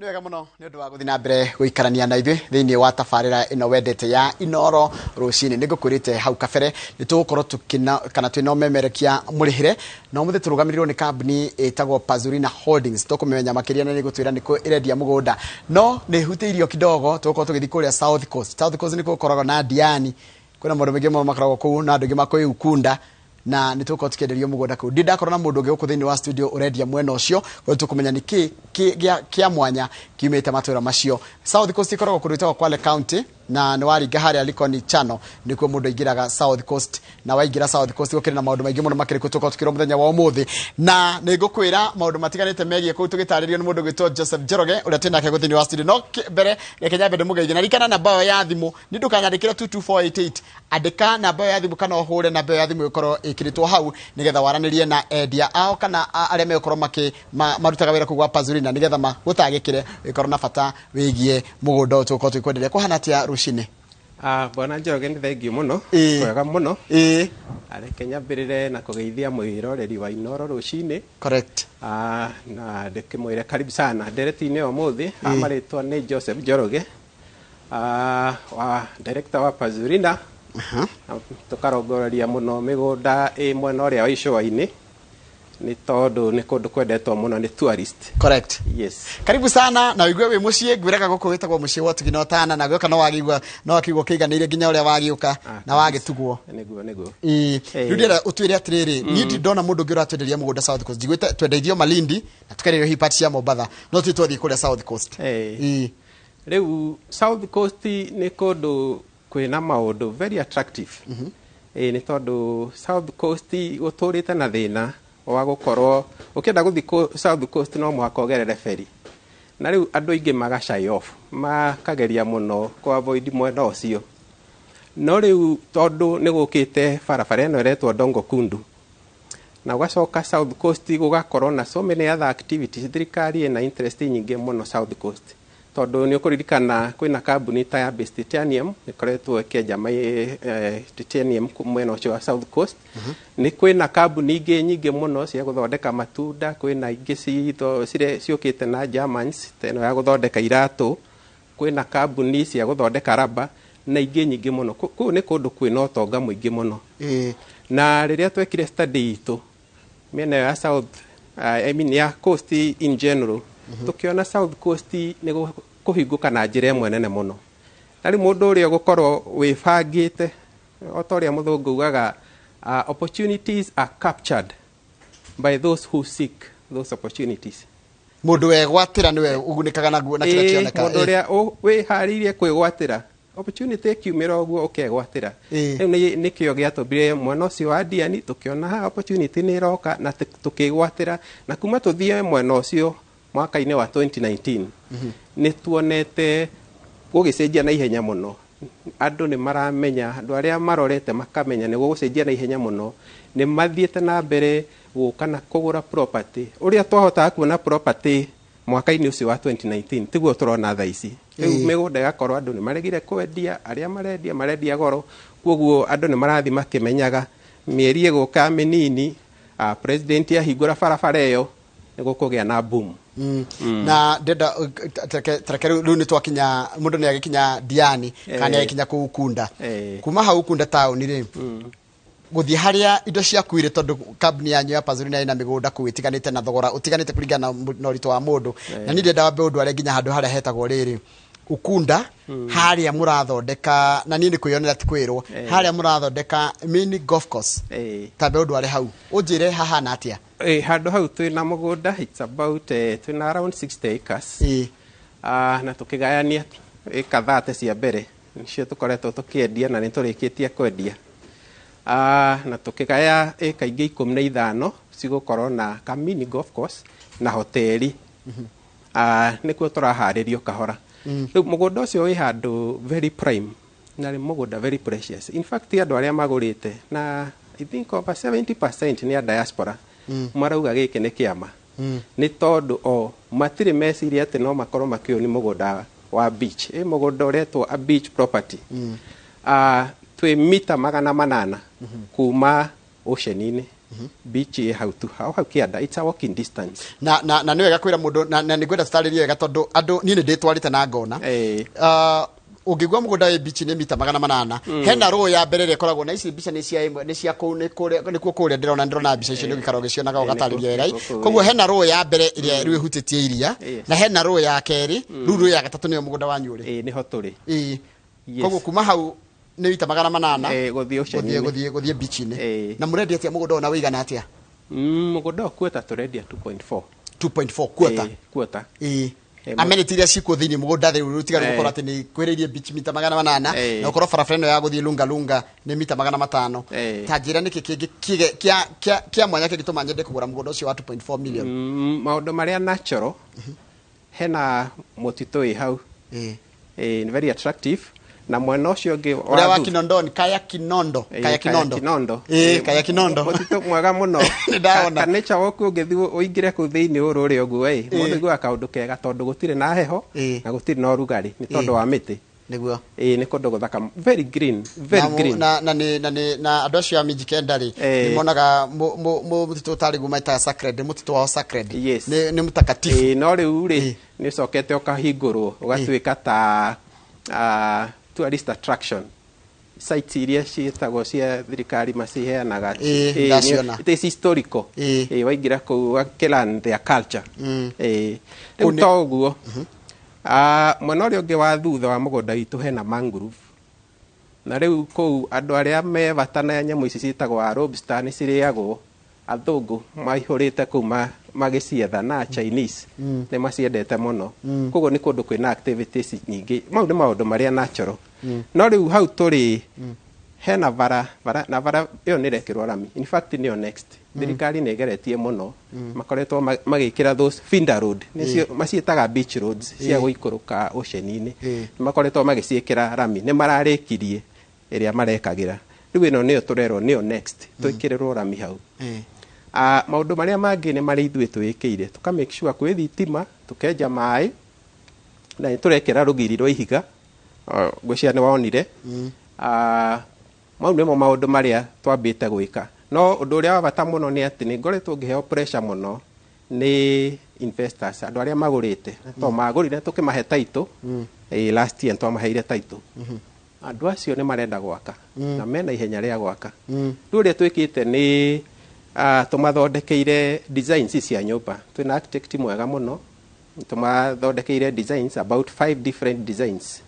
Nĩ wega mũno nĩ ũndũ wa gũthiĩ na mbere gũikarania na ithuĩ thĩinĩ wa tabarĩra ĩno wendete ya Inoro Rũcinĩ. Nĩ ngũkwĩrĩte hau kabere nĩ tũgũkorwo tũkĩna kana twĩna ũmemerekia mũrĩhĩre, na ũmũthĩ tũrũgamĩrĩirwo nĩ kambuni ĩtagwo Pazurina Holdings. Tũkũmĩmenya makĩria na nĩ gũtwĩra nĩkũ ĩrendia mũgũnda, no nĩ hutĩirio kidogo. Tũgũkorwo tũgĩthiĩ kũrĩa South Coast. South Coast nĩ gũkoragwo na Diani, kwĩna maũndũ maingĩ mũno makoragwo kũu na andũ aingĩ makũĩ Ukunda, na nä tå gũkorwo tũkĩenderio mũgũnda kũu. Ndi ndakorwo na mũndũ ũngĩ gũkũ thĩinĩ wa studio ũrendia mwena ũcio, koguo tũkũmenya nĩ kĩ kĩa mwanya kiumĩte matũra macio. South Coast ĩkoragwo kũndũ gwĩtagwo Kwale County, na nĩ waringa harĩa Likoni Channel nĩkuo mũndũ aingĩraga South Coast, na waingĩra South Coast gũkĩrĩ na maũndũ maingĩ mũno makĩrĩ kuo tũkorwo tũkĩrwo mũthenya wa ũmũthĩ, na nĩ ngũkwĩra maũndũ matiganĩte megiĩ kũu tũgĩtarĩrio nĩ mũndũ gwĩtwo Joseph Njoroge ũrĩa twĩ nake gũkũ thĩinĩ wa studio. No mbere reke nyambe ndĩmũgeithie na ririkana namba ĩyo ya thimũ nĩ ndũkanyandĩkĩre 22488. Andĩka namba ĩyo ya thimũ kana ũhũre namba ĩyo ya thimũ ĩkorwo ĩkĩrĩtwo hau nĩgetha waranĩrie na endia ao kana arĩa megũkorwo makĩ marutaga wĩra kũu gwa Pazurina nĩgetha magũtangĩkĩre ĩkorwo na bata wĩgiĩ mũgũnda ũyũ tũgũkorwo tũgĩkwenderia. Kũhana atĩa rũcinĩ? Ah, Bwana Njoroge, nĩ thengiũ mũno. Kwega mũno. Reke nyambĩrĩre na kũgeithia mwĩroreri wa Inoro Rũcinĩ. Ah, na ndĩkĩmwĩre karibu sana ndereti-inĩ ya ũmũthĩ. Marĩtwa nĩ Joseph Njoroge, ah, wa director wa Pazurina. Na tũkarongoreria mũno mĩgũnda ĩ mwena ũrĩa wa icũa-inĩ nĩ tondũ nĩ kũndũ kwendetwo mũno nĩ tourist. Yes. Karibu sana na ũigue wĩ mũciĩ. Ngwĩraga gũkũ wĩtagwo mũciĩ wa ũtugi na ũtana, na gwĩka no wagĩigua no wakĩigua ũkĩiganĩire nginya ũrĩa wagĩũka na wagĩtugwo. Nĩguo. Rĩu ndĩrenda ũtwĩre atĩrĩrĩ, niĩ ndirĩ ndona mũndũ ũngĩ ũratwenderia mũgũnda South Coast. Njiguĩte twendeirio Malindi na tũkenderio hihi part cia Mombatha, no tũthiĩ twathiĩ kũrĩa South Coast. Rĩu South Coast nĩ kũndũ kwĩna maũndũ very attractive. Nĩ tondũ South Coast gũtũrĩte na thĩna wa gũkorwo ũkĩenda gũthiĩ South Coast no mũhaka ũgerere ferry, na rĩu andũ aingĩ maga shy off, makageria mũno kũ avoid mwena ũcio. No rĩu tondũ nĩ gũkĩte barabara ĩno ĩretwo Dongo Kundu, na ũgacoka South Coast gũgakorwo na so many other activities, thirikari ĩna interest nyingĩ mũno South Coast, tondũ nĩ ũkũririkana kwĩna kambuni ta ya Base Titanium ĩkoretwo ĩkĩenja titanium mwena ũcio wa South Coast. Nĩ kwĩna kambuni ingĩ nyingĩ mũno cia gũthondeka matunda, kwĩna ingĩ ciũkĩte na Germans ta ĩno ya gũthondeka iratũ, kwĩna kambuni cia gũthondeka raba na ingĩ nyingĩ mũno. Kũu nĩ kũndũ kwĩna ũtonga mũingĩ mũno. Na rĩrĩa twekire study itũ mĩena ĩyo ya South, I mean ya coast in general, tũkĩona South Coast nĩ kũhingũka na njĩra ĩmwe nene mũno, na rĩu mũndũ ũrĩa ũgũkorwo wĩbangĩte, o ta ũrĩa mũthũngũ ugaga, "Opportunities are captured by those who seek those opportunities." Mũndũ wegwatĩra nĩwe ũgunĩkaga naguo na kĩrĩa kĩoneka. Mũndũ ũrĩa wĩharĩirie kwĩgwatĩra opportunity ĩkiumĩra ũguo ũkegwatĩra. Rĩu nĩkĩo gĩatũmbire mwena ũcio wa Diani, tũkĩona ha opportunity nĩ ĩroka na tũkĩgwatĩra, na kuma tũthiĩ mwena ũcio mwaka-inĩ wa 2019 nĩ tuonete gũgĩcenjia na ihenya mũno. Andũ nĩ maramenya, andũ arĩa marorete makamenya nĩ gũgũcenjia na ihenya mũno, nĩ mathiĩte na mbere gũka na kũgũra property. Ũrĩa twahotaga kuona property mwaka-inĩ ũcio wa 2019 tiguo tũrona thaa ici. Rĩu mĩgũnda ĩgakorwo andũ nĩ maregire kwendia, arĩa marendia marendia goro, koguo andũ nĩ marathiĩ makĩmenyaga mĩeri ĩgũka mĩnini, president ahingũra barabara ĩyo nĩ gũkũgĩa na boom. Na ndenda tareke rĩu nĩ twakinya, mũndũ nĩ agĩkinya Diani kana nĩ agĩkinya kũu Ukunda. Kuma hau Ukunda taũni rĩ, gũthiĩ harĩa indo ciaku irĩ, tondũ kambuni yanyu ya Pazurina ĩna mĩgũnda kũu ĩtiganĩte na thogora ũtiganĩte kũringana na ũritũ wa mũndũ, na niĩ ndĩrenda wambe ũndware nginya handũ harĩa hetagwo rĩrĩ Ukunda, harĩa mũrathondeka, na niĩ nĩ kwĩyonera ti kwĩrwo, harĩa mũrathondeka mini golf course. Tambe ũndware hau ũnjĩre hahana atĩa. Handũ hau twĩna mũgũnda, it's about twĩna around 60 acres. Na tũkĩgayania ĩka 30 cia mbere nĩcio tũkoretwo tũkĩendia na nĩ tũrĩkĩtie kwendia. Na tũkĩgaya ĩka ingĩ 15 cigũkorwo na ka mini golf course na hoteli. Nĩkuo tũraharĩrio kahora. Rĩu mũgũnda ũcio wĩ handũ very prime na nĩ mũgũnda very precious. In fact, andũ arĩa magũrĩte, na I think over 70% nĩ a diaspora, marauga gĩkĩ nĩ kĩama, nĩ tondũ o matirĩ meciria atĩ no makorwo makĩũni mũgũnda wa beach, ĩ mũgũnda ũretwo a beach property. Twĩ mita 800 kuma ocean-inĩ. Beach ĩ hau tu, hau hau kĩanda, it's a walking distance. Na nĩ wega kwĩra mũndũ na nĩ ngwenda tũtarĩrie wega tondũ andũ niĩ nĩ ndĩtwarĩte na ngona. Ũngĩgua mũgũnda wĩ beach nĩ mita 800, hena rũĩ ya mbere ĩrĩa ĩkoragwo na ici mbica nĩ cia ĩmwe nĩ cia kũu nĩ kũrĩa nĩkuo kũrĩa ndĩrona mbica icio nĩ ũgĩikara ũgĩcionaga ũgatarĩria wega. Nĩkuo kũu, Koguo hena rũĩ ya mbere ĩrĩa rĩu ĩhutĩtie iria, na hena rũĩ ya kerĩ, rĩu rũĩ ya gatatũ nĩyo mũgũnda wanyu ũrĩ. Ĩĩ, nĩho tũrĩ. Koguo kuma hau nĩ mita 800 Gũthiĩ gũthiĩ ocean-inĩ. gũthiĩ beach-inĩ. Na mũrendia atĩa mũgũnda ũyũ na wĩigana atĩa? Mũgũnda ũyũ quarter tũrendia 2.4. 2.4 quarter? Ĩĩ, quarter. Amenity iria cikuo thĩinĩ mũgũnda rĩu tiga rĩu gũkorwo atĩ nĩ kwĩrĩirie beach mita 800 na gũkorwo barabara ĩno ya gũthiĩ Lunga Lunga nĩ mita 500, ta njĩra nĩkĩ kĩngĩ kĩa mwanya kĩngĩtũma nyende kũgũra mũgũnda ũcio wa 2.4 million? Maũndũ marĩa natural, hena mũtitũ wĩ hau. Ĩĩ, very attractive, na mwena ũcio ũngĩ Ũrĩa wa Kinondoni, Kaya Kinondo? Kaya Kinondo. Kinondo. Kaya Kinondo. Mũtitũ mwega mũno. Nĩ ndawona. Ka nature walk, ũngĩthiĩ ũingĩre kũu thĩinĩ ũrũre ũguo ĩ, mũndũ aiguaga kaũndũ kega tondũ gũtirĩ na heho na gũtirĩ na ũrugarĩ nĩ tondũ wa mĩtĩ. Ĩĩ, nĩ kũndũ gũthaka, very green, very green. Na andũ acio a Mijikenda rĩ, nĩ monaga mũtitũ ũtarĩ guo maitaga sacred, mũtitũ wao sacred. Nĩ mtakatifu. Ĩĩ, no rĩu rĩ, nĩ ũcokete ũkahingũrwo ũgatuĩka ta tourist attraction site iria ciĩtagwo cia thirikari maciheanaga. Ndaciona. It is historical. Ĩĩ, waingĩra kũu ũgakĩlearn their culture. Kũu Rĩu to ũguo. Mwena ũrĩa ũngĩ wa thutha wa mũgũnda witũ hena mangrove, na rĩu kũu andũ arĩa me bata na nyamũ ici ciĩtagwo lobster nĩ cirĩagwo, athũngũ maihũrĩte kũu magĩcietha na Chinese nĩ maciendete mũno. Koguo nĩ kũndũ kwĩna activities nyingĩ. Mau nĩ maũndũ marĩa natural. No rĩu hau tũrĩ hena bara bara, na bara ĩyo nĩ ĩrekĩrwo rami. In fact nĩyo next. Thirikari nĩ ĩgeretie mũno, makoretwo magĩkĩra those feeder road, nĩcio maciĩtaga beach roads cia gũikũrũka ocean-inĩ. Nĩ makoretwo magĩciĩkĩra rami, nĩ mararĩkirie ĩrĩa marekagĩra, rĩu ĩno nĩyo tũrerwo nĩyo next twĩkĩrĩrwo rami hau. Maũndũ marĩa mangĩ nĩ marĩa ithuĩ twĩkĩire, tũka make sure kwĩ thitima, tũkenja maĩ na nĩ tũrekĩra rũgiri rwa ihiga. Ngwĩciria nĩ wonire. Mau nĩmo maũndũ marĩa twambĩte gwĩka, no ũndũ ũrĩa wa bata mũno nĩ atĩ nĩ ngoretwo ngĩheo pressure mũno nĩ investors, andũ arĩa magũrĩte to magũrire tũkĩmahe title. Last year twamaheire title. Andũ acio nĩ marenda gwaka na mena ihenya rĩa gwaka. Rĩu ũrĩa twĩkĩte nĩ tũmathondekeire designs cia nyũmba. Twĩna architect mwega mũno, tũmathondekeire designs, about five different designs,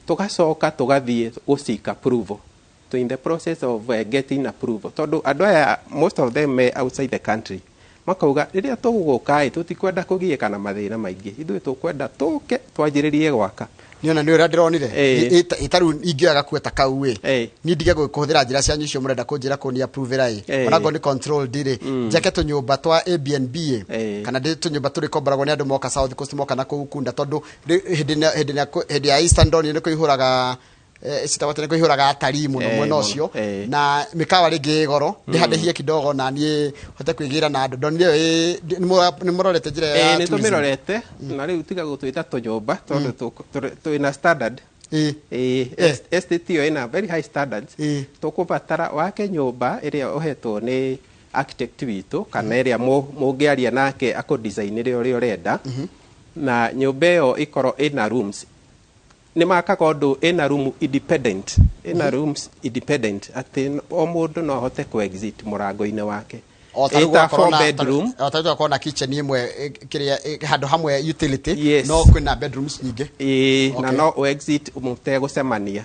tũgacoka tũgathiĩ gũ approval. To in the process of getting approval, tondũ andũ aya most of them me outside the country, makauga rĩrĩa tũgũka ĩ, tũtikwenda kũgiĩka na mathĩna maingĩ, ithuĩ tũkwenda tũke twanjĩrĩrie gwaka. Nĩona nĩ ũrĩa ndĩronire. Ĩ ta rĩu ingĩoya gakue ta kau ĩ, niĩ ndige kũhũthĩra njĩra cianyu icio mũrenda kũnjĩra kũni approve-ĩra ĩ, onakorwo nĩ controlled rĩ, njake tũnyũmba twa Airbnb ĩ, kana ndĩ tũnyũmba tũrĩkomboragwo nĩ andũ moka South Coast, moka na kũu Kunda, tondũ hĩndĩ ya Eastern ndonire nĩ kũihũraga, citagwo atĩ nĩ kũihũraga atarii mũno mwena mũno, ũcio, na mĩkawa rĩngĩ ĩ goro, ndĩhandĩhie kidogo na niĩ hote kwĩgĩra na andũ. Ndonire ĩyo nĩ mũrorete njĩra ya Nĩ tourism. Tũmĩrorete, na rĩu tiga gũtwĩta tũnyũmba tondũ twĩna standard. Estate ĩyo ĩna very high standards. Tũkũbatara wake nyũmba ĩrĩa ũhetwo nĩ architect witũ kana ĩrĩa mũngĩaria nake akũdesignĩre ũrĩa ũrenda, na nyũmba ĩyo ĩkorwo ĩna rooms, nĩ makaga ũndũ ĩna room independent, ĩna rooms independent, atĩ o mũndũ no ahote kũ exit mũrango-inĩ wake. O ta rĩu Ĩta gwakorwo four bedroom. O ta rĩu gwakorwo na kitchen ĩmwe, kĩrĩa, handũ hamwe utility, no kwĩna bedrooms nyingĩ. Ĩĩ, na no ũ exit mũtegũcemania.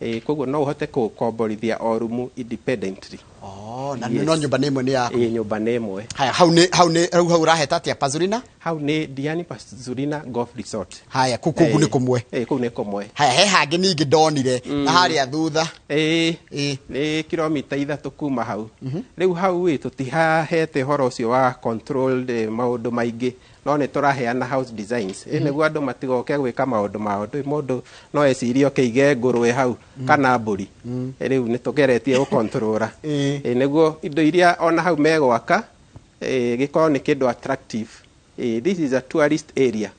Ĩĩ, koguo no ũhote kũkomborithia o rumu independently. Oh, na no nyũmba nĩ ĩmwe nĩ yaku. Ĩĩ, nyũmba nĩ ĩmwe. Haya, hau hau ũraheta atĩa, Pazurina? Hau nĩ Diani Pazurina Golf Resort. Haya, kũu nĩ kũmwe? Ĩĩ, kũu nĩ kũmwe. Haya, he hangĩ ningĩ ndonire na harĩa thutha. Ĩĩ, nĩ kilomita 3 kuma hau. Rĩu hau ĩ, tũtihahete ũhoro ũcio wa controlled, maũndũ maingĩ, no nĩ tũraheana house designs ĩ, nĩguo andũ matigoke gwĩka maũndũ mao. Ndũĩ mũndũ no ecirie ũkĩige ngũrwe hau kana mbũri. Rĩu nĩ tũgeretie gũkontrora. Ĩ, nĩguo indo iria ona hau megwaka, gĩkorwo nĩ kĩndũ attractive. This is a tourist area.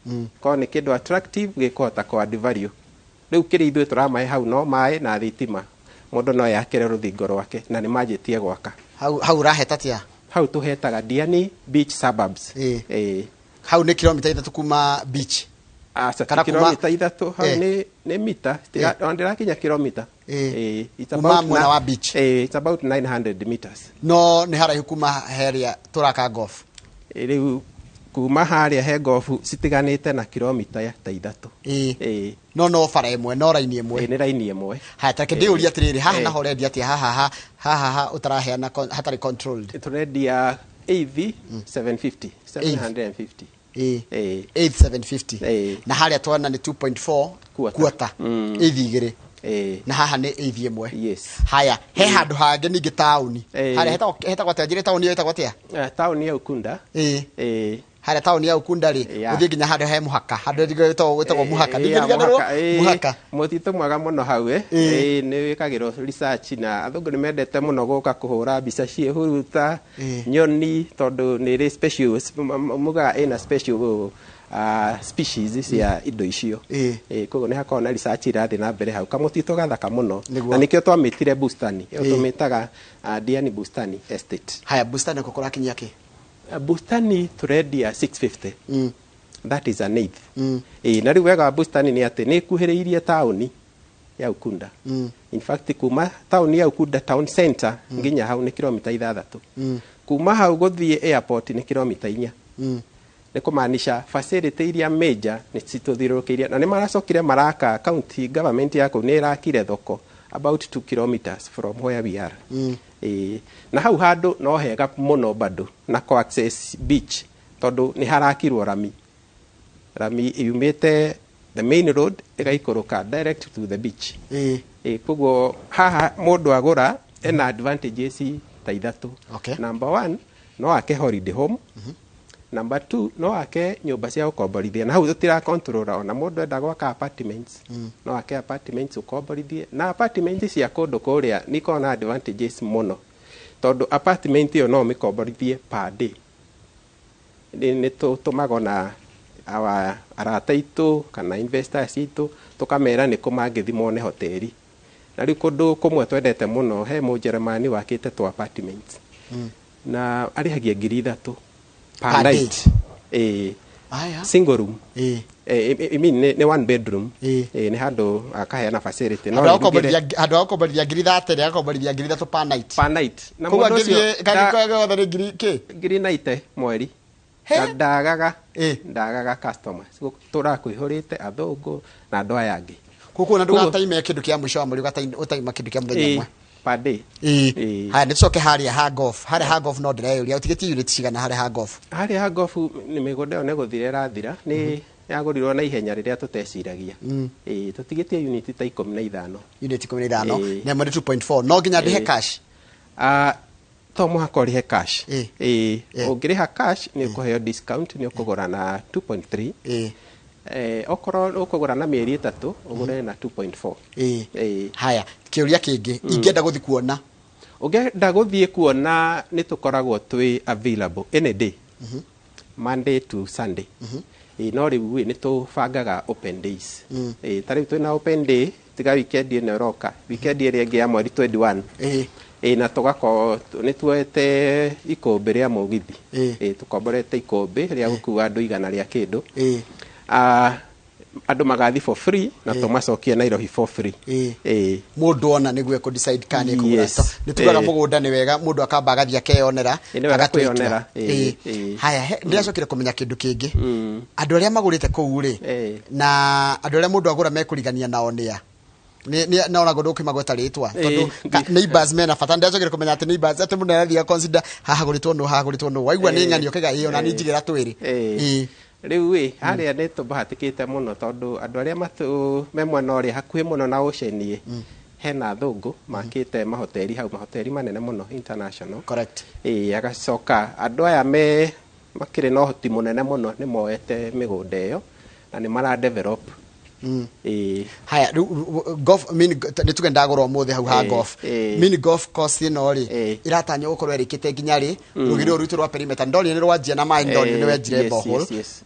Korwo nĩ kĩndũ attractive gĩkũhota kũ add value. Rĩu kĩrĩa ithuĩ tũramahe hau no maĩ na thitima. Mũndũ no eyakĩre rũthingo rwake na nĩ manjĩtie gwaka. Hau hau ũraheta atia? Hau tũhetaga Diani Beach Suburbs. Ĩĩ. Hau nĩ kilomita 3 kuma beach? Aca, Kana ti kuma- kilomita 3 hau. Nĩ mita. Ona ndĩrakinya kilomita. Ĩĩ, it's Kuma about mwena wa beach. Ĩĩ, it's about 900 meters. No nĩ haraihu kuma heria tũraka golf? Ĩ, rĩu kuma harĩa he golf citiganĩte na kilomita ya ta 3. Ĩĩ. No bara ĩmwe, no raini ĩmwe? Ĩĩ, nĩ raini ĩmwe. Haya, ta reke ndĩyũrie atĩrĩrĩ, haha naho ũrendia atĩa haha haha ha ũtaraheana hatarĩ controlled? Tũrendia eighth 750, 750. Ĩĩ. 8750? Ĩĩ. Na harĩa twana nĩ 2.4 Quarter. Quarter. Eighth 2. Ĩĩ. Na haha nĩ eighth 1? Yes. Haya, he handũ hangĩ ningĩ taũni? Ĩĩ. Harĩa hetagwo atĩa? Njĩre taũni ĩyo ĩtagwo atĩa? Taũni ya Ukunda. Ĩĩ. Harĩa taũni ya Ukunda rĩ, ũthiĩ nginya handũ he mũhaka, handũ ĩtagwo mũhaka. Ya, Ndingĩriganĩrwo. mũhaka, ĩĩ. Mũhaka. Mũtitũ mwega mũno hau ĩ. Ĩĩ. Ĩĩ, nĩ wĩkagĩrwo research na athũngũ nĩ mendete mũno gũka kũhũra mbica ciĩhuruta nyoni, tondũ nĩ ĩrĩ special, mugaga ĩna special species cia indo icio. Ĩĩ. Ĩĩ, koguo nĩ hakoragwo na research irathiĩ na mbere hau, kamũtitũ gathaka mũno. Nĩguo. Na nĩkĩo twamĩtire Bustani ĩyo. Ĩĩ. Tũmĩtaga Diani Bustani Estate. Haya, Bustani ko kũrakinyia kĩ? Bustani tũrendia 650. That is an eighth. Ĩĩ na rĩu wega wa Bustani nĩ atĩ nĩ ĩkuhĩrĩirie taũni ya Ukunda. In fact, kuma taũni ya Ukunda town center nginya hau nĩ kilomita 6. Kuma hau gũthiĩ airport nĩ kilomita 4. Nĩ kũmaanisha facility iria major nĩ citũthiũrũrũkĩirie, na nĩ maracokire maraka, county government ya kũu nĩ ĩrakire thoko about 2 kilometers from where we are. Ĩĩ, na hau handũ no hega mũno bado na ko access beach, tondũ nĩ harakirwo rami, rami yumĩte the main road ĩgaikũrũka direct to the beach. Ĩĩ Ĩĩ, koguo haha mũndũ agũra ena advantages ta 3. Okay. Number one, no ake holiday home. Number two, no ake nyũmba cia gũkomborithia, na hau tũtira control, ona mũndũ enda gwaka apartments, no ake apartments ũkomborithie. Na apartments cia kũndũ kũrĩa nĩ ikoragwo na advantages mũno, tondũ apartment ĩyo no ũmĩkomborithie per day. Nĩ tũtũmaga ona awa arata aitũ kana investors aitũ, tũkamera nĩ kũ mangĩthi mone hoteli. Na rĩu kũndũ kũmwe twendete mũno, he mũnjeremani wakĩte tũ apartments na arĩhagia 3,000 per Per day. night. Ĩĩ. Aya. Single room. I mean, nĩ one bedroom. Ĩĩ. Ĩĩ, nĩ handũ akaheana facility no Handũ ha rĩrugĩre gũkomborithia, handũ ha gũkomborithia 30,000, agakomborithia 3,000 per night? Per night. Na Koguo mũndũ ũcio angĩthiĩ kangĩkorwo gothe nĩ ngiri kĩ? Ngiri naite mweri. He? Na ndagaga Ĩĩ. ndagaga customers, tũraga kũihũrĩte athũngũ na andũ aya angĩ. Koguo na Koguo- ndũgataime kĩndũ kĩa mũico wa mweri, ũtaima kĩndũ kĩa mũthenya Ĩĩ, ũmwe. Per day. Ĩĩ. Ĩĩ. Haya, nĩ tũcoke harĩa ha golf. Harĩa ha golf no ndĩreyũria, ũtigĩtie unit cigana harĩa ha golf? Harĩa ha golf nĩ mĩgũnda ĩyo nĩ gũthira ĩrathira, nĩ yagũrirwo na ihenya rĩrĩa tũteciragia. Ĩĩ, tũtigĩtie unit ta 15. Unit 15? Ĩĩ. Na ĩmwe nĩ 2.4, no nginya ndĩhe Ĩĩ. cash? Ah, to mũhaka ũrĩhe cash. Ĩĩ. Ĩĩ. Ĩĩ. Ũngĩrĩha cash nĩ ũkũheo discount, nĩ ũkũgũra na 2.3. Ĩĩ Okorwo ũkũgũra na mĩeri 3, ũgũre na 2.4. Ĩĩ. Ĩĩ. Haya, kĩũria kĩngĩ, ingĩenda gũthiĩ kuona? Ũngĩenda gũthiĩ kuona, nĩ tũkoragwo twĩ available any day, Monday to Sunday. Ĩĩ, no rĩu ĩ, nĩ tũbangaga open days. Ĩĩ, ta rĩu twĩna open day, tiga weekend ĩno ĩroka, weekend ĩrĩa ĩngĩ ya mweri 21. Ĩĩ Ĩĩ, na tũgakorwo nĩ tuoete ikũmbĩ rĩa mũgithi. Ĩĩ Ĩĩ, tũkomborete ikũmbĩ rĩa gũkua andũ igana rĩa kĩndũ. Ĩĩ Ah, andũ magathi for free na tũmacokie Nairobi for free. Ĩĩ Ĩĩ. Mũndũ ona nĩguo ekũ decide kana nĩ ekũgũra. Yes. Nĩ tugaga Ĩĩ. mũgũnda nĩ wega mũndũ akamba agathiĩ akeyonera. Ĩĩ, nĩ wega agatua itua. kwĩyonera. Ĩĩ. Ĩĩ, ĩĩ. Haya, ndĩracokire kũmenya kĩndũ kĩngĩ, andũ arĩa magũrĩte kũu rĩ, na andũ arĩa mũndũ agũra mekũrigania nao nĩa? Nĩ ona ngũndũ ũkĩmagweta rĩtwa, tondũ neighbors mena bata. Ndĩracokire kũmenya atĩ neighbors, atĩ mũndũ arathiĩ consider haha gũrĩtwo nũ, haha gũrĩtwo nũ, waigua nĩ ng'ani ũkaiga ĩĩ, ona niĩ njigĩra twĩrĩ. Ĩĩ. Rĩu ĩ, harĩa nĩ tũbahatĩkĩte mũno, tondũ andũ arĩa matũ me mwena ũrĩa hakuhĩ mũno na ocean ĩ, hena athũngũ makĩte mahoteri hau, mahoteri manene mũno international. Correct. Ĩĩ, agacoka andũ aya me makĩrĩ na ũhoti mũnene mũno nĩ moete mĩgũnda ĩyo na nĩ mara develop. Ĩĩ. Haya, rĩu golf mini, nĩ tuge ndagũra ũmũthĩ hau ha golf, mini golf course ĩno rĩ, ĩratanywo gũkorwo ĩrĩkĩte nginya rĩ? Rũgiri rũrũ rwitũ rwa perimeter ndonire nĩ rwanjia na maĩ, ndonire nĩ wenjire borehole Yes.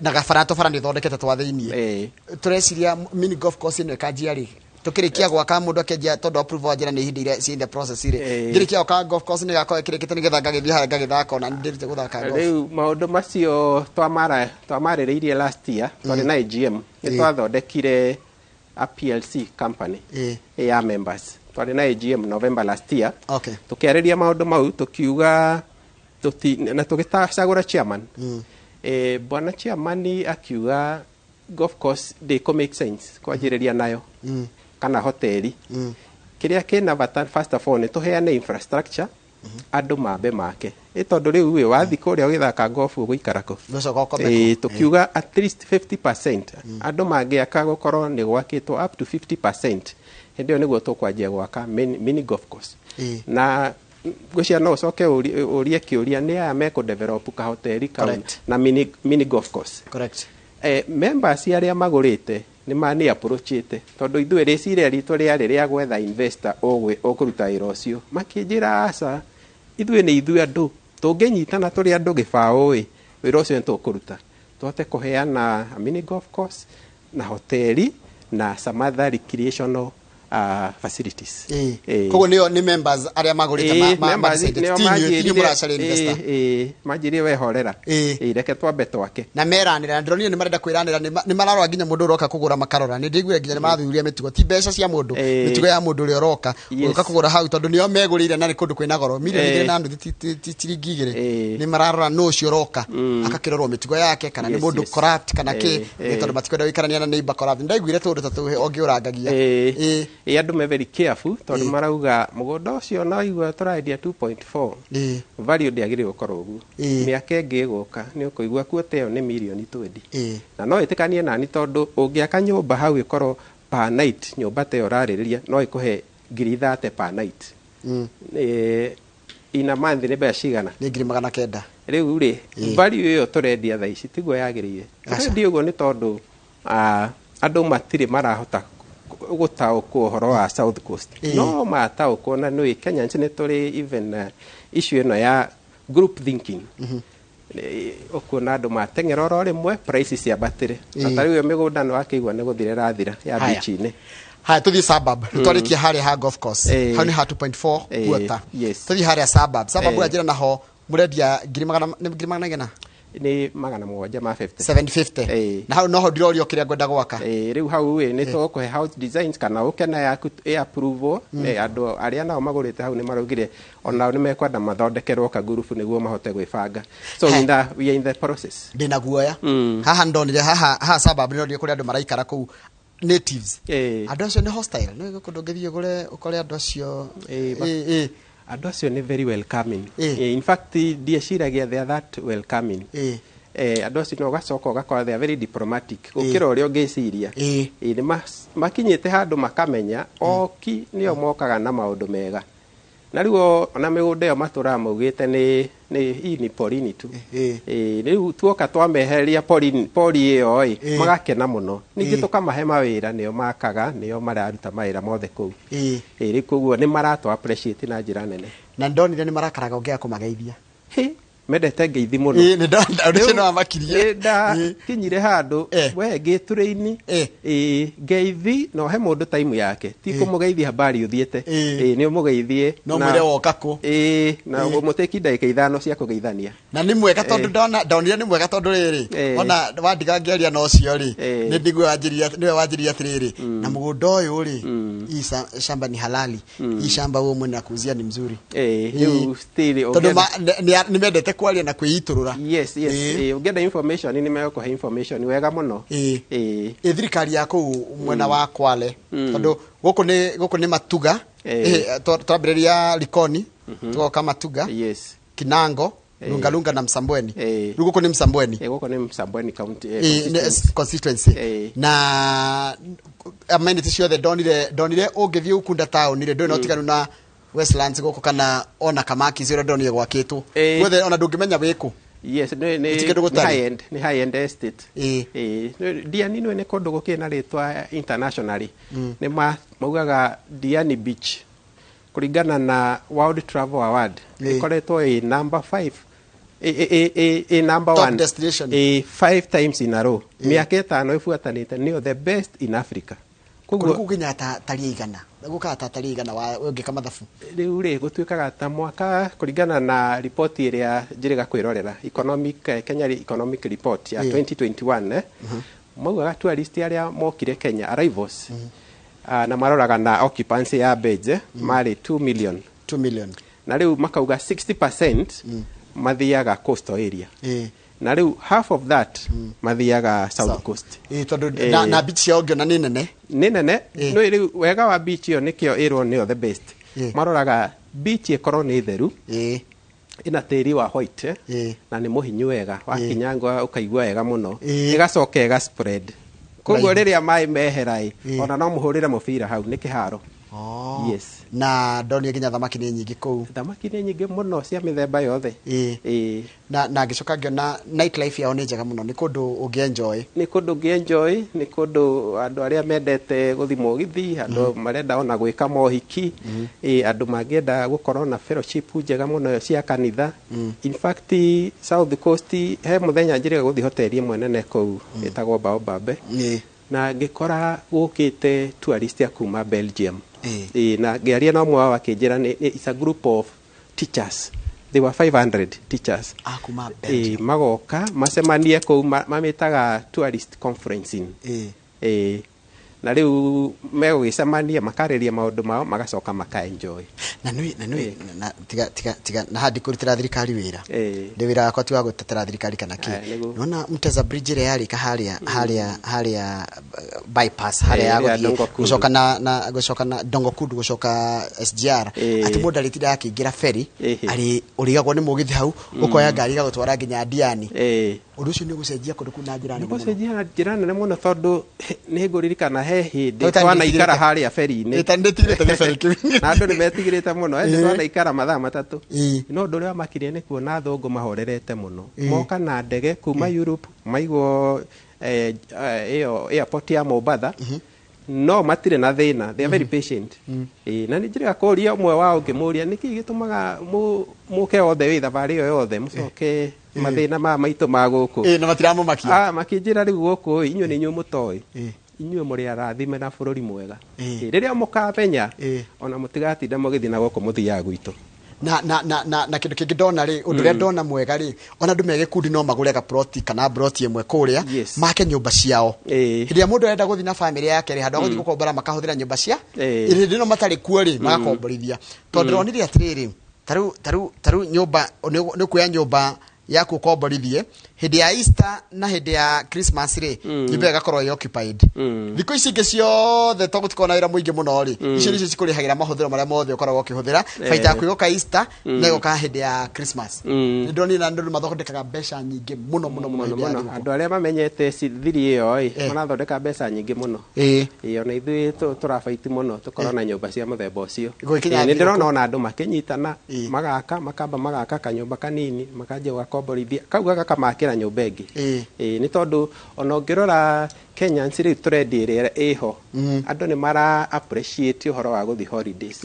Na gabara tũbara nĩ ũthondekete twa thĩiniĩ. Ĩĩ. Tũreciria mini golf course ĩno ĩkanjia rĩ? Tukirikia gwaka mundu akenjia tondu approval wa njira ni ihinda iria ci in the process ri. Ngirikia gwaka golf course ni gakorwo kirikite nigetha ngagithie haria ngagithaka ona ndirite guthaka golf. Rĩu maũndũ macio twamarĩrĩirie last year twarĩ na AGM, nĩ twathondekire a PLC company ya members. Twarĩ na AGM November last year. Tũkĩarĩria maũndũ mau, tũkiuga na tũgĩcagũra chairman. Bwana chairman akiuga golf course ndĩkũ make sense kwanjĩrĩria nayo kana hoteli. Kĩrĩa kĩna bata first of all nĩ tũheane infrastructure, andũ mambe make, ĩ tondũ rĩu ĩ wathiĩ kũrĩa ũgĩthaka golf ũgũikara kũ? Ũgacoka ũkome Ĩ, kũ? Tũkiuga at least 50% andũ mangĩaka gũkorwo nĩ gwakĩtwo up to 50%, hĩndĩ ĩyo nĩguo tũkwanjia gwaka mini golf course. Na ngwĩciria no ũcoke ũrie kĩũria nĩ aya mekũ develop kahoteri kau na mini golf course. Members arĩa magũrĩte nĩ mani approachĩte, tondũ ithuĩ rĩciria ritũ rĩarĩ rĩa gwetha investor ũkũruta wĩra ũcio. Makĩnjĩra aca, ithuĩ nĩ ithuĩ andũ tũngĩnyitana, tũrĩ andũ gĩbaũ ĩ, wĩra ũcio nĩ tũkũruta, tũhote kũheana a mini golf course na hoteli na some other recreational facilities. Koguo nĩo nĩ members arĩa magũrĩte Members ma nĩo ti inyuĩ manjĩrire mũracaria investor. Manjĩrire we horera. Reke twambe twake. Na meranĩra, na ndĩronire nĩ marenda kwĩranĩra, nĩ mararora nginya mũndũ ũroka kũgũra, makarora nĩ ndĩiguire nginya nĩ marathuthuria mĩtugo, ti mbeca cia mũndũ, mĩtugo ya mũndũ ũrĩa ũroka ũroka kũgũra hau, tondũ nĩo megũrĩire na nĩ kũndũ kwĩna goro, mirioni 2.5 ti ciringi 2. Nĩ mararora nũ ũcio ũroka, agakĩrorwo mĩtugo yake kana nĩ mũndũ corrupt kana kĩ, nĩ tondũ matikwenda gũikarania na neighbor corrupt. Ndaiguire tũndũ ta tũu ũngĩũrangagia. Andũ me very careful tondũ marauga mũgũnda ũcio no igua tũrendia 2.4, value ndĩagĩrĩire gũkorwo ũguo. Mĩaka ĩngĩ ĩgũka nĩ ũkũigua kuota ĩyo nĩ mirioni 20. Na no ĩtĩkanie nani, tondũ ũngĩaka nyũmba hau ĩkorwo per night, nyũmba ta ĩyo ũrarĩrĩria no ĩkũhe 30,000 per night. In a month nĩ mbeca cigana? Nĩ 900,000. Rĩu rĩ, value ĩyo tũrendia thaa ici tiguo yagĩrĩire. Tũrendia ũguo nĩ tondũ andũ matirĩ marahota gũtaũkwo ũhoro wa South Coast. No mataũkwo, na nĩ Kenyans nĩ tũrĩ even issue ĩno ya group thinking. Ũkuona andũ mateng'era oro rĩmwe, price ciambatĩre. Na ta rĩu ĩyo mĩgũnda nĩ wakĩigua nĩ gũthira ĩrathira ya Haya. beach-inĩ. Haya, tuthiĩ suburb. Nĩ twarĩkia harĩa ha golf course. Hau nĩ ha 2.4 quarter. Tuthiĩ harĩa suburb. Suburb wanjĩra naho mũrendia ngiri magana, nĩ ngiri magana igana? Nĩ 750. 750. Na hau noho ndirorio kĩrĩa ngwenda gwaka. Rĩu hau ĩ nĩ tũgũkũhe house designs kana ũke na yaku ĩ approve. Nĩ andũ arĩa nao magũrĩte hau nĩ maraugire onao nĩ mekwenda mathondekerwo kagurubu nĩguo mahote gwĩbanga, so we are in the process. Ndĩna guoya haha, ndonire haha haha suburb, nĩndonire kũrĩa andũ maraikara kũu, natives. Andũ acio nĩ hostile? Nĩ kũndũ ũngĩthiĩ ũgũre ũkore andũ acio? Andũ acio nĩ very welcoming. In fact ndieciragia they are that welcoming. Andũ acio no ũgacoka ũgakora they are very diplomatic gũkĩra ũrĩa ũngĩciria. Nĩ makinyĩte handũ makamenya oki nĩo mokaga na maũndũ mega, na rĩu ona mĩgũnda ĩyo matũraga maugĩte nĩ hii ni porini tu. Rĩu tuoka twamehereria pori ĩyo ĩ, magakena mũno. Ningĩ tũkamahe mawĩra, nĩo makaga, nĩo mararuta mawĩra mothe kũu. Rĩu koguo nĩ maratũ appreciate na njĩra nene. Na ndonire nĩ marakaraga ũngĩaga kũmageithia. Hĩ, mendete ngeithi mũno. Nĩ ndona ũndũ ũcio nĩ wamakirie. Nĩ ndakinyire handũ we ngĩtũrĩ-inĩ. Ngeithi no he mũndũ time yake, ti kũmũgeithia habari ũthiĩte. Nĩ ũmũgeithie. No mwĩre woka kũ. Na mũtĩki ndagĩka 5 cia kũgeithania. Na nĩ mwega tondũ ndona ndonire nĩ mwega tondũ rĩrĩ, ona wandiga ngĩaria na ũcio rĩ, nĩ ndigua wanjĩria, nĩwe wanjĩria atĩrĩrĩ, na mũgũnda ũyũ rĩ, hii shamba ni halali, hii shamba wewe mwenye nakuuzia ni mzuri. Rĩu still Tondũ nĩ mendete kwaria na kwĩitũrũra. Yes. Ũngĩenda information nĩ megũkũhe information wega mũno. Ĩ thirikari ya kũu mwena wa Kwale, tondũ gũkũ nĩ Matuga, twambĩrĩria Likoni, tũgoka Matuga, Kinango, Lungalunga na Msambweni. Rĩu gũkũ nĩ Msambweni. Gũkũ nĩ Msambweni county, constituency. Constituency. Na amenity ciothe ndonire ũngĩthiĩ Ukunda taũni rĩ, ndũrĩ na ũtiganu na Westlands gũkũ kana ona Kamakis ũrĩa ndonire gwakĩtwo guothe, ona ndũngĩmenya wĩkũ. Yes, nĩ Gũtirĩ kĩndũ nĩ gũtarĩ. high end estate. Diani nĩ kũndũ gũkĩrĩ na rĩtwa internationally. Nĩ maugaga Diani Beach kũringana na World Travel Award ĩkoretwo ĩ number 5, ĩ number Top 1 destination. Ĩ 5 times in a row, mĩaka 5 ĩbuatanĩte, nĩyo the best in Africa. Kũndũ kũu nginya ta 100 gũkaga ta tari 100 wa ũngĩka mathabu. Rĩu rĩ, gũtuĩkaga ta mwaka kũringana na riboti ĩrĩa njĩrĩga kwĩrorera, economic, Kenya Economic Report ya 2021, maugaga tourist arĩa mokire Kenya, arrivals, na maroraga na occupancy ya beds, marĩ 2 million. 2 million. Na rĩu makauga 60% mathiaga coastal area, na rĩu half of that mathiaga South Coast. Tondũ na beach ciao ngĩona nĩ nene. Nĩ nene. No rĩu wega wa beach ĩyo, nĩkĩo ĩrwo nĩyo the best, maroraga beach ĩkorwo nĩ theru, ĩna tĩri wa white, na nĩ mũhinyu wega, wakinyangwa ũkaigua wega mũno, ĩgacoka ĩga spread, koguo Right. rĩrĩa maĩ mehera ĩ, ona no mũhũrĩre mũbira hau nĩ kĩharo. Oh. Yes. Na ndonire nginya thamaki nĩ nyingĩ kũu. Thamaki nĩ nyingĩ mũno cia mĩthemba yothe. Na ngĩcoka ngĩona night life yao nĩ njega mũno, nĩ kũndũ ũngĩ-enjoy. Nĩ kũndũ ũngĩ-enjoy, nĩ kũndũ andũ arĩa mendete gũthiĩ mũgithi, andũ marenda ona gwĩka mohiki, andũ mangĩenda gũkorwo na fellowship njega mũno cia kanitha. In fact, South Coast, he mũthenya njĩrĩga gũthiĩ hoteli ĩmwe nene kũu ĩtagwo Baobab, na ngĩkora gũkĩte tourist a kuma Belgium. Na ngĩaria na ũmwe wao akĩnjĩra it's a group of teachers, they were 500 teachers. A kuma Belgium. Magoka macemanie kũu, mamĩtaga tourist conferencing. Na rĩu megũgĩcemania makarĩria maũndũ mao, magacoka maka-enjoy. Na nĩ na tiga tiga tiga na handi kũrutĩra thirikari wĩra, ndĩ wĩra wakwa ti wa gũtetera thirikari kana kĩ. Nĩguo. Nona Mteza Bridge ĩrĩa yarĩka harĩa harĩa harĩa bypass harĩa ya ĩrĩa gũthiĩ Dongo Kundu. gũcoka na gũcoka na Dongo Kundu gũcoka SGR, atĩ mũndũ arĩtindaga akĩingĩra ferry, arĩ ũrigagwo nĩ mũgithi hau, ũkoya ngari ĩgagũtwara nginya Diani. Ũndũ ũcio nĩ ũgũcenjia kũndũ kũu na njĩra nene mũno. Gũcenjia na njĩra nene mũno, tondũ nĩ ngũririkana he hĩndĩ Tondũ ta twanaikara nĩndigĩrĩte- harĩa ferry-inĩ. Ta nĩndigĩrĩte gĩberi kĩu. Na andũ nĩ metigĩrĩte mũno, ĩndĩ twanaikara mathaa 3. No ũndũ ũrĩa wamakirie nĩ kuona athũngũ mahorerete mũno, moka na ndege kuma Europe, maigwo ĩyo airport ya Mombatha, no matirĩ na thĩna, they are very patient. Na nĩ njĩrĩga kũria ũmwe wao, ngĩmũria nĩkĩ gĩtũmaga mũke othe wĩ thabarĩ ĩyo yothe, mũcoke mathĩna maya maitũ ma gũkũ. Na matiramũmakia. Ah, makĩnjĩra rĩu gũkũ ĩ, inyuĩ nĩ inyuĩ mũtoĩ, inyuĩ mũrĩ arathime na bũrũri mwega. Rĩrĩa mũkamenya, ona mũtigatinda mũgĩthiĩ na gũkũ mũthiaga gwitũ. Na kindu kingi ndona ri, undu uria ndona mwega ri, ona andu me gikundi no magure gaploti kana ploti imwe kuria, make nyumba ciao. Hĩndĩ ĩrĩa mũndũ arenda gũthiĩ na famĩlĩ yake rĩ, handũ ha gũthiĩ gũkombora, makahũthĩra nyũmba cia hĩndĩ ĩno matarĩ kuo rĩ, magakomborithia, tondũ ndĩronire atĩrĩrĩ, tarĩu nyũmba nĩ ũkuoya nyũmba yaku ũkomborithie hĩndĩ ya Easter na hĩndĩ ya Christmas rĩ, nyũmba ĩyo ĩgakorwo ĩ occupied. Thikũ ici ingĩ ciothe, to gũtikorwo na wĩra mũingĩ mũno rĩ, icio nĩcio cikũrĩhagĩra mahũthĩro marĩa mothe ũkoragwo ũkĩhũthĩra. Baita yaku ĩgoka Easter na ĩgoka hĩndĩ ya Christmas. Nĩ ndonire na andũ mathondekaga mbeca nyingĩ mũno mũno mũno mũno hĩndĩ ya mũno. thigũkũ. Andũ arĩa mamenyete thiri ĩyo ĩ, marathondeka mbeca nyingĩ mũno. Ona ithuĩ tũrabaiti mũno tũkorwo na nyũmba cia mũthemba ũcio. Gũgĩkinya Nĩ ndĩrona thigũkũ. ona andũ makĩnyitana, magaka, makamba magaka kanyũmba kanini, makanjia gũgakomborithia, kau gagakamakĩra nyũmba ĩngĩ. Nĩ tondũ ona ũngĩrora Kenyans rĩu, trend ĩrĩa ĩho, andũ nĩ mara appreciate ũhoro wa gũthiĩ holidays.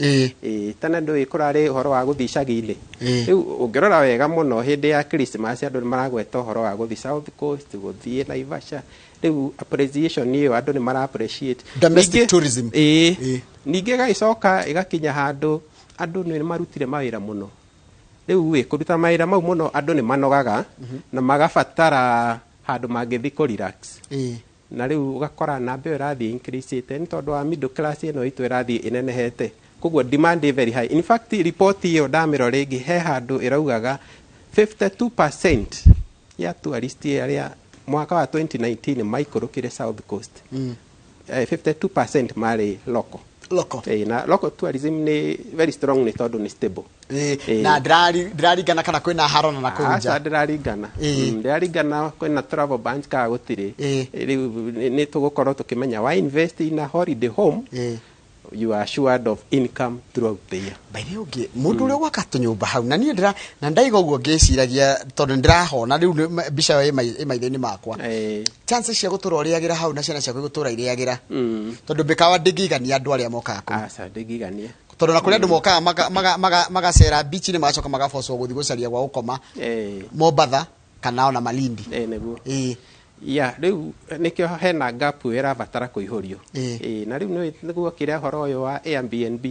Tene ndũĩ kũrarĩ ũhoro wa gũthiĩ icagi-inĩ. Rĩu ũngĩrora wega mũno, hĩndĩ ya Christmas andũ nĩ maragweta ũhoro wa gũthiĩ South Coast, gũthiĩ Naivasha. Rĩu appreciation ĩyo, andũ nĩ mara appreciate. Domestic tourism. Ningĩ ĩgagĩcoka ĩgakinya handũ andũ nĩ marutire mawĩra mũno. Rĩu ĩ, kũruta mawĩra mau mũno, andũ nĩ manogaga na magabatara handũ mangĩthiĩ kũ relax. Na rĩu ũgakora namba ĩyo ĩrathiĩ increase nĩ tondũ wa middle class ĩno itũ ĩrathiĩ ĩnenehete, koguo demand is very high. In fact, report ĩyo ndamĩrora rĩngĩ, he handũ ĩraugaga 52% ya tourist arĩa mwaka wa 2019 maikũrũkire South Coast, 52% marĩ local. Local. Na local tourism nĩ very strong nĩ tondũ nĩ stable. Na ndĩraringana kana kwĩna haro na kũu Aca, nja. ndĩraringana. Ndĩraringana kwĩna travel bans kana gũtirĩ. Rĩu nĩ tũgũkorwo tũkĩmenya wa invest in a holiday home, you are assured of income throughout the year. By the way, ũngĩ mũndũ ũrĩa gwaka tũnyũmba hau, na niĩ ndĩra na ndaiga ũguo ngĩciragia, tondũ nĩndĩrahona rĩu mbica ĩyo ĩ maitho-inĩ makwa, chances cia gũtũra ũrĩagĩra hau na ciana ciaku gũtũra irĩagĩra, tondũ mĩkawa ndĩngĩigania andũ arĩa mokaga kũu. Aca, ndĩngĩigania. Tondũ na kũrĩa andũ mokaga magacera beach-inĩ, magacoka magabocwo gũthiĩ gũcaria gwa gũkoma Mombatha kana ona Malindi. Nĩguo. Ya rĩu nĩkĩo hena gap ĩrabatara kũihũrio. Ĩĩ. Ĩĩ, na rĩu nĩguo kĩrĩa ũhoro ũyũ wa Airbnb,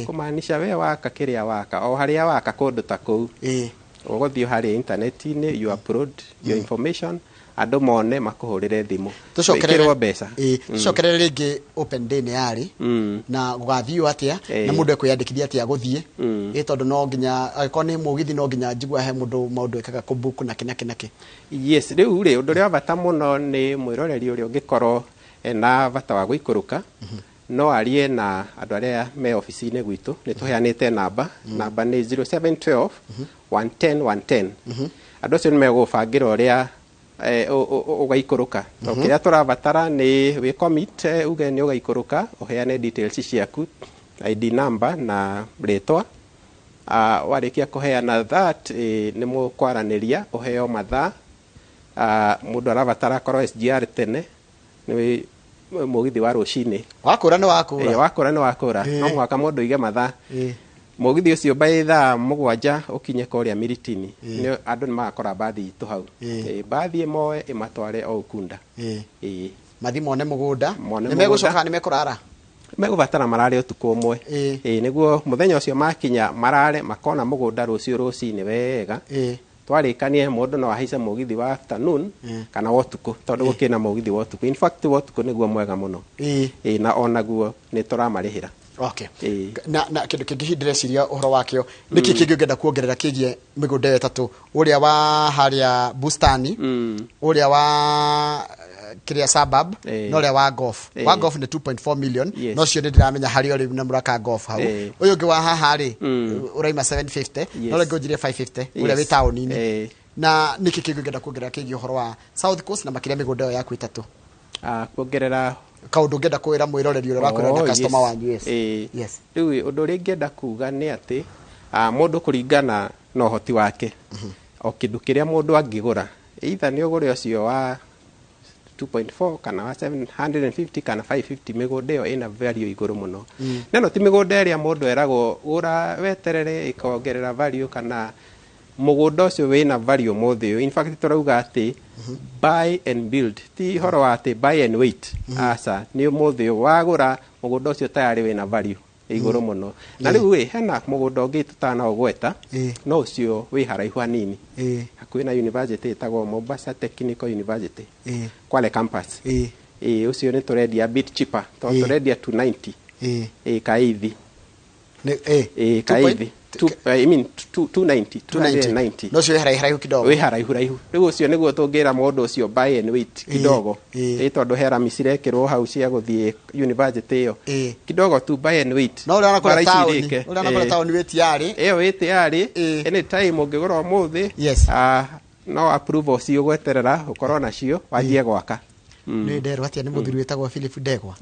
kũmaanisha we waka kĩrĩa waka o harĩa waka kũndũ ta kũu, ũgũthiĩ harĩa intaneti-inĩ, you upload your information, andũ mone, makũhũrĩre thimũ, Tũcokerere wĩkĩrwo mbeca. Ĩĩ, tũcokerere rĩngĩ open day nĩ yarĩ na gũgathiĩ atĩa na mũndũ ekwĩyandĩkithia atĩa gũthiĩ? Ĩ tondũ no nginya angĩkorwo nĩ mũgithi, no nginya njigua he mũndũ maũndũ ekaga kũbook na kĩ na kĩ na kĩ. Yes, rĩu rĩ, ũndũ ũrĩa wa bata mũno nĩ mwĩroreri ũrĩa ũngĩkorwo ena bata wa gũikũrũka, no arie na andũ arĩa me obici-inĩ gwitũ. Nĩ tũheanĩte namba. Namba nĩ 0712 110 110. Andũ acio nĩ megũbangĩra ũrĩa ũgaikũrũka. To kĩrĩa tũrabatara nĩ wĩ commit, uge nĩ ũgaikũrũka, ũheane details ciaku, ID number na rĩtwa. Warĩkia kũheana that, nĩ mũkwaranĩria ũheo mathaa. Mũndũ arabatara akorwo SGR tene, nĩ mũgithi wa rũcinĩ. Wakũra nĩ wakũra. Wakũra nĩ wakũra. No mũhaka mũndũ aige mathaa. Mũgithi ũcio by thaa 7 ũkinye kũrĩa Miritini. Nĩ andũ nĩ magakora mbathi itũ hau. Mbathi ĩmoe ĩmatware o Ukunda. Mathi mone mũgũnda. Mone Nĩ mũgũnda. megũcoka, nĩ mekũrara? Megũbatara marare ũtukũ ũmwe. Nĩguo mũthenya ũcio makinya marare, makona mũgũnda rũciũ rũcinĩ wega. Twarĩkanie mũndũ no ahaice mũgithi wa afternoon kana wa ũtukũ, tondũ gũkĩrĩ na mũgithi wa ũtukũ. In fact, wa ũtukũ nĩguo mwega mũno. Na onaguo nĩ tũramarĩhĩra. Na kĩndũ kĩngĩ hihi ndĩreciria ũhoro wakĩo, nĩkĩ kĩngĩ ũngĩenda kuongerera kĩgiĩ mĩgũnda ĩyo ĩtatũ, ũrĩa wa harĩa bustani, ũrĩa wa kĩrĩa suburb, na ũrĩa wa golf? Wa golf nĩ 2.4 million. No cio nĩ ndĩramenya harĩa ũrĩ na mũraka golf hau. Ũyũ ũngĩ wa haha rĩ, ũraima 750, no rĩngĩ ũnjĩre 550 ũrĩa wĩ taũni-inĩ. Na nĩkĩ kĩngĩ ũngĩenda kuongerera kĩgiĩ ũhoro wa South Coast na makĩria mĩgũnda ĩyo yaku ĩtatũ? Kuongerera? Kaũndũ ũngĩenda kwĩra mwĩroreri ũrĩa ũrakwĩrora na Oh, customer yes. wanyu, yes. Rĩu ũndũ ũrĩa ingĩenda kuga nĩ atĩ mũndũ kũringana na ũhoti wake, o kĩndũ kĩrĩa mũndũ angĩgũra, either nĩ ũgũre ũcio wa 2.4 kana wa 750 kana 550, mĩgũnda ĩyo ĩna value igũrũ mũno. Na ĩno ti mĩgũnda ĩrĩa mũndũ eragwo gũra weterere ĩkongerera value, kana mũgũnda ũcio wĩna value ũmũthĩ ũyũ. In fact, tũrauga atĩ buy and build, ti ũhoro wa atĩ buy and wait, aca. Nĩ ũmũthĩ ũyũ wagũra mũgũnda ũcio tayarĩ wĩna value igũrũ mũno. Na rĩu ĩ hena mũgũnda ũngĩ tũtanaũgweta, no ũcio wĩ haraihu hanini, hakuhĩ na university ĩtagwo Mombasa Technical University, Kwale campus. Ũcio nĩ tũrendia a bit cheaper, tondũ tũrendia 290 kaithi. Nĩ Kaithi. I mean, 290. 290. No ũcio wĩ haraihu haraihu kidogo. Wĩ haraihu raihu. Rĩu ũcio nĩguo tũngĩra mũndũ ũcio buy and wait kidogo. Tondũ he rami cirekĩrwo hau cia gũthiĩ university ĩyo. Kidogo tu, buy and wait. No ũrĩa wanakũrĩa Bara ici taũni, irĩke. ũrĩa wanakũrĩa taũni wĩ tiarĩ. Ĩyo wĩ tayarĩ. Anytime ũngĩgũra ũmũthĩ, no approval ciũgweterera ũkorwo nacio wanjie gwaka. Nĩ nderwo atĩa nĩ mũthuri wĩtagwo Philip Ndegwa.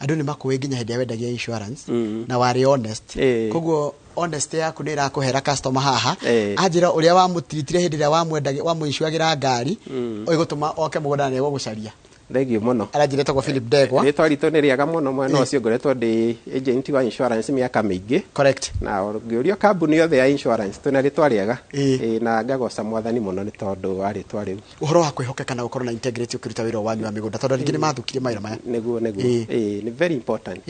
Andũ nĩ makũĩ nginya hĩndĩ ĩrĩa wendagia insurance na warĩ honest. Koguo honesty yaku nĩ ĩrakũhera customer haha. Anjĩra ũrĩa wamũtiritire hĩndĩ ĩrĩa wamwendagia, wamũicuagĩra ngari, ĩgũtũma oke mũgũnda na nĩegũgũcaria. Thengiũ mũno. Aranjĩra etagwo Philip Ndegwa. Rĩtwa ritũ nĩ rĩega mũno mwena ũcio. Ngoretwo ndĩ agent wa insurance mĩaka mĩingĩ. Na ũngĩũrio kambuni yothe ya insurance, twĩna rĩtwa rĩega. Na ngagoca mwathani mũno nĩ tondũ wa rĩtwa rĩu. Ũhoro wa kwĩhokeka na gũkorwo na integrity ũkĩruta wĩra wanyu wa mĩgũnda, tondũ rĩngĩ nĩ mathũkirie mawĩra maya. Nĩguo. Nĩ very important.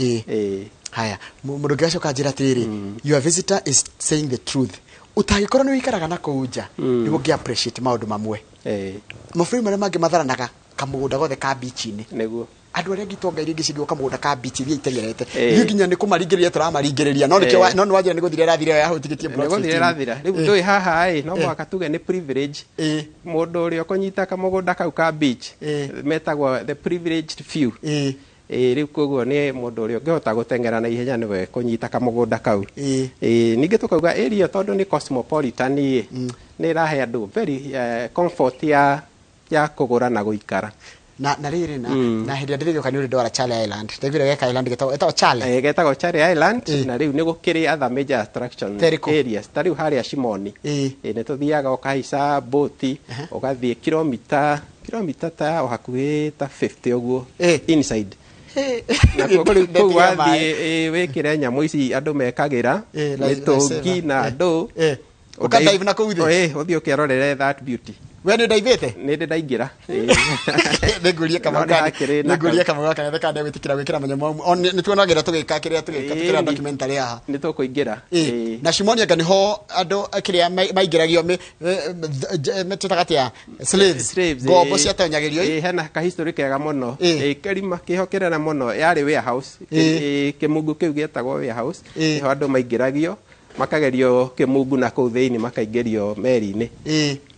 Haya, mũndũ ũngĩ acoka njĩra atĩrĩrĩ, your visitor is saying the truth. Ũtangĩkorwo nĩ ũikaraga na kũu nja nĩguo ũngĩ appreciate maũndũ mamwe. Mabũrũri marĩa mangĩ matharanaga kamũgũnda gothe ka beach-inĩ. Andũ arĩa angĩ itonga iria ingĩ cingĩũka mũgũnda ka beach iria itengerete, ithuĩ nginya nĩ kũmaringĩrĩria tũramaringĩrĩria, no nĩkĩo no nĩ wanjĩra nĩ gũthira ĩrathira ĩyo yahũtigĩtie Nĩ plot gũthira 15. ĩrathira. Rĩu ndũĩ haha ĩ no mũhaka tuge nĩ privilege. Mũndũ ũrĩa ũkũnyita kamũgũnda kau ka beach metagwo the privileged few. Rĩu koguo nĩ mũndũ ũrĩa ũngĩhota gũteng'era na ihenya nĩwe kũnyita kamũgũnda kau. Ningĩ tũkauga area tondũ nĩ cosmopolitan ĩ, nĩ ĩrahe andũ very comfort ya kũgũra na gũikara. Na rĩrĩ na hĩndĩ ĩrĩa ndĩrĩgĩũka nĩ ũrĩ ndwara Chale Island, ndaiguire geka island getagwo ĩtagwo Chale. Getagwo Chale Island. Na rĩu nĩ gũkĩrĩ other major attraction Ta ĩrĩkũ? areas, ta rĩu harĩa Shimoni. Nĩ tũthiaga ũkahaica boti, ũgathiĩ kilomita ta o hakuhĩ ta 50 ũguo inside. Nakuo kũu Ndetiga maĩ. wathiĩ wĩkĩre nyamũ ici andũ mekagĩra mĩtũngi lifesaver. na ndũ. Ũkadive na kũu thĩ? Ũthiĩ ũkerorere that beauty. We nĩ ndaithĩte? Nĩ ndĩ ndaingĩra. Nĩngũrie Kamau No, nĩ kana hakĩrĩ na nĩngũrie Kamau gaka kana nĩegwĩtĩkĩra gwĩkĩra manyamũ mau. Nĩ tuonagĩra tũgĩka kĩrĩa tũgĩka tũkĩra Ĩĩ, documentary haha. Nĩ tũkũingĩra. Ĩĩ. Na Shimoni anga nĩho andũ kĩrĩa maingĩragio twĩtaga atĩa, slaves? Slaves, ngombo ĩĩ. ciatonyagĩrio. Ĩĩ, hena kahistory kega mũno. Ĩĩ. Ĩĩ, kĩrima kĩho kĩnene mũno yarĩ warehouse. Ĩĩ. Ĩĩ, kĩmungu kĩu gĩetagwo warehouse. Ĩĩ. Nĩho andũ maingĩragio makagerio kĩmungu na kũu thĩinĩ, makaingĩrio meri-inĩ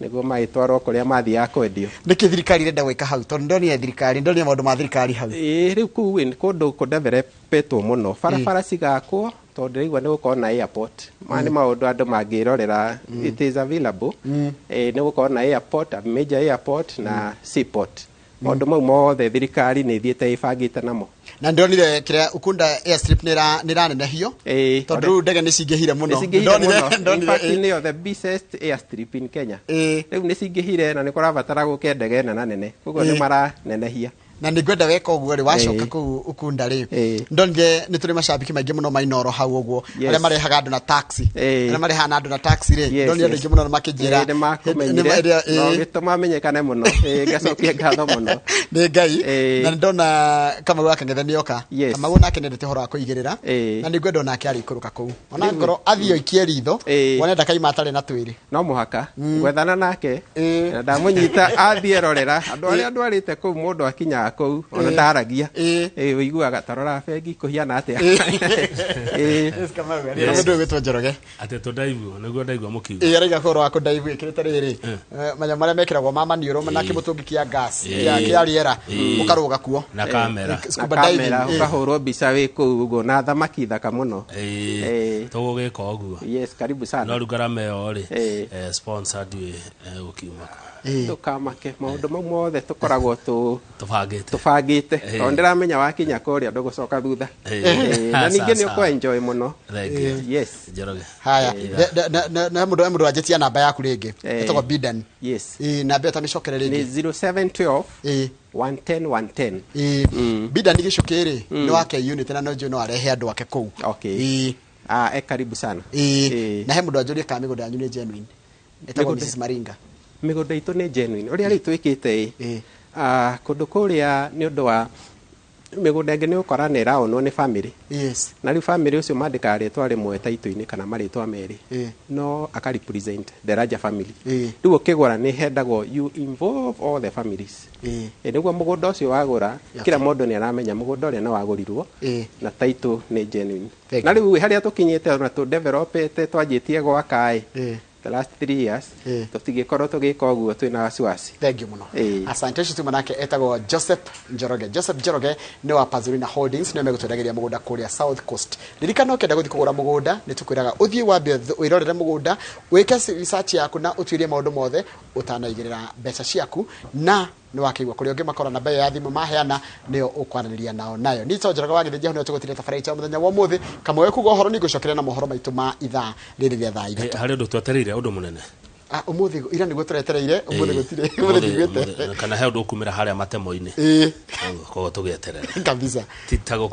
nĩguo magĩtwarwo kũrĩa mathiaga kwendio. Nĩkĩ thirikari ĩrenda gwĩka hau? Tondũ ndonire thirikari, ndonire maũndũ ma thirikari hau. Ĩĩ, rĩu kũu ĩ, nĩ kũndũ kũdevelopetwo mũno, barabara cigakwo, tondũ ndĩraigua nĩ gũkorwo na airport. Maya nĩ maũndũ andũ mangĩrorera, it is available. Ĩĩ, nĩ gũkorwo na airport, a major airport na seaport. Maũndũ mau mothe thirikari nĩ ĩthiĩte ĩbangĩte namo. Na ndonire kĩrĩa Ukunda airstrip nĩ ĩranenehio, tondũ rĩu ndege nĩ cingĩhire mũno. Nĩ cingĩhire mũno. In Ndonire fact, nĩyo the busiest airstrip in Kenya. Rĩu nĩ cingĩhire na nĩ kũrabatara gũke ndege nena nene, koguo nĩ maranenehia. Na nĩ ngwenda weka ũguo rĩ, wacoka Ĩĩ. kũu Ukunda rĩ, ndonire nĩ tũrĩ macambĩki maingĩ mũno ma Inooro hau ũguo, arĩa marehaga andũ na taxi, arĩa marehaga na andũ na taxi rĩ, ndonire andũ aingĩ mũno makĩnjĩra Ĩĩ, nĩ makũmenyire na ũgĩtũma menyekane mũno. Ĩĩ, ngacokia ngatho mũno. Nĩ Ngai. Ĩĩ. Na nĩ ndona Kamau wa Kang'ethe nĩoka. Kamau nake nĩendete ũhoro wa kũigĩrĩra, na nĩ ngwenda onake arĩikũrũka kũu, ona ngorwo athiĩ oikie ritho, wone ndakaima atarĩ na twĩrĩ. No mũhaka gwethana nake Ĩĩ. na ndamũnyita athiĩ erorera andũ arĩa ndwarĩte kũu. Mũndũ akinyaga kũu ona ndaragia. Ĩĩ. Ĩĩ, ũiguaga tarora bengi kũhiana atĩa. Ĩĩ. Yes, Kamau, na mũndũ ũyũ gwĩtwo Njoroge. Atĩ tũndaivu nĩguo ndaigua mũkiuga. Ĩĩ, araiga ũhoro wa kũndaivu ĩkĩrĩte rĩrĩ, manyamũ marĩa mekĩragwo ma maniũrũ na kĩmũtũngi kĩa gas, kĩa rĩera, ũkarũga kuo. Na kamera. Na Scuba diving. kamera, ũkahũrwo mbica wĩ kũu ũguo na thamaki thaka mũno. Ĩĩ, Ĩĩ. tũgũgĩka ũguo. Yes, karibu sana. No rĩu ngarama ĩyo rĩ, Ĩĩ. sponsor ndiũĩ gũkiuma kũ. Ndũkamake, maũndũ mau mothe tũkoragwo tũbangĩte. Tũbangĩte, Ĩĩ. tondũ ndĩramenya wakinya kũrĩa ndũgũcoka thutha. Ĩĩ. Ĩĩ, na ningĩ nĩ Sawa. ũkũ enjoy mũno. Thank you. Yes. Njoroge. Haya, na mũndũ wanjĩtia namba yaku rĩngĩ, ĩtagwo Bidan. Yes. Ĩĩ, namba ĩyo ta mĩcokere Nĩ rĩngĩ. 0712 110 110. Ĩĩ, Bidan gĩcũkĩ rĩ, nĩ wake unit, na no njũĩ no arehe andũ ake kũu. Okay. Ĩĩ. Ah, karibu sana. Ĩĩ. Ĩĩ. Na he mũndũ anjũrie kana mĩgũnda yanyu nĩ genuine, ĩtagwo Mrs Maringa. Mĩgũnda itũ nĩ genuine. Ũrĩa rĩu twĩkĩte Ĩĩ. ĩ, kũndũ kũrĩa nĩ ũndũ wa mĩgũnda ĩngĩ nĩ ũkora nĩ ĩraonwo nĩ family, na rĩu family ũcio mandĩkaga rĩtwa rĩmwe taitũ-inĩ kana marĩtwa merĩ, no aka represent the larger family. Rĩu ũkĩgũra nĩ hendagwo you involve all the families. Ĩ, nĩguo mũgũnda ũcio wagũra, kila mũndũ nĩ aramenya mũgũnda ũrĩa nĩ wagũrirwo na title nĩ genuine. Thank Na rĩu harĩa tũkinyĩte, ona tũ developete twanjĩtie gwaka ĩ, the last 3 years, tũtingĩkorwo tũgĩka ũguo twĩna wasiwasi. Thank you mũno. Ĩĩ. Asante. Ũcio tuma nake etagwo Joseph Njoroge. Joseph Njoroge nĩ wa Pazurina Holdings, nĩo megũtwendagĩria mũgũnda kũrĩa South Coast. Ririkana ũkĩenda gũthiĩ kũgũra mũgũnda, nĩ tũkwĩraga ũthiĩ wambe wĩrorere mũgũnda, wĩke research yaku na ũtuĩrie maũndũ mothe ũtanaigĩrĩra mbeca ciaku, na nĩ wakĩigua kũrĩa ũngĩmakora. Namba ĩyo ya thimũ maheana nĩyo ũkwaranĩria nao nayo. Niĩ to Njoroge wa Gĩthĩnji, hau nĩho tũgũtiria tabarĩra itũ ya mũthenya wa ũmũthĩ. Kamwe kuga ũhoro, nĩngũcokeria na mohoro maitũ ma ithaa rĩrĩ rĩa thaa 3. Harĩ ũndũ twetereire, ũndũ mũnene. Ah, ũmũthĩ, ira nĩguo tũretereire, ũmũthĩ gũtirĩ, ũmũthĩ ndigwĩte. Kana he ũndũ ũkumĩra harĩa matemo-inĩ. Ĩĩ. Koguo tũgĩeterera. Kabisa. Ti ta gũkũ.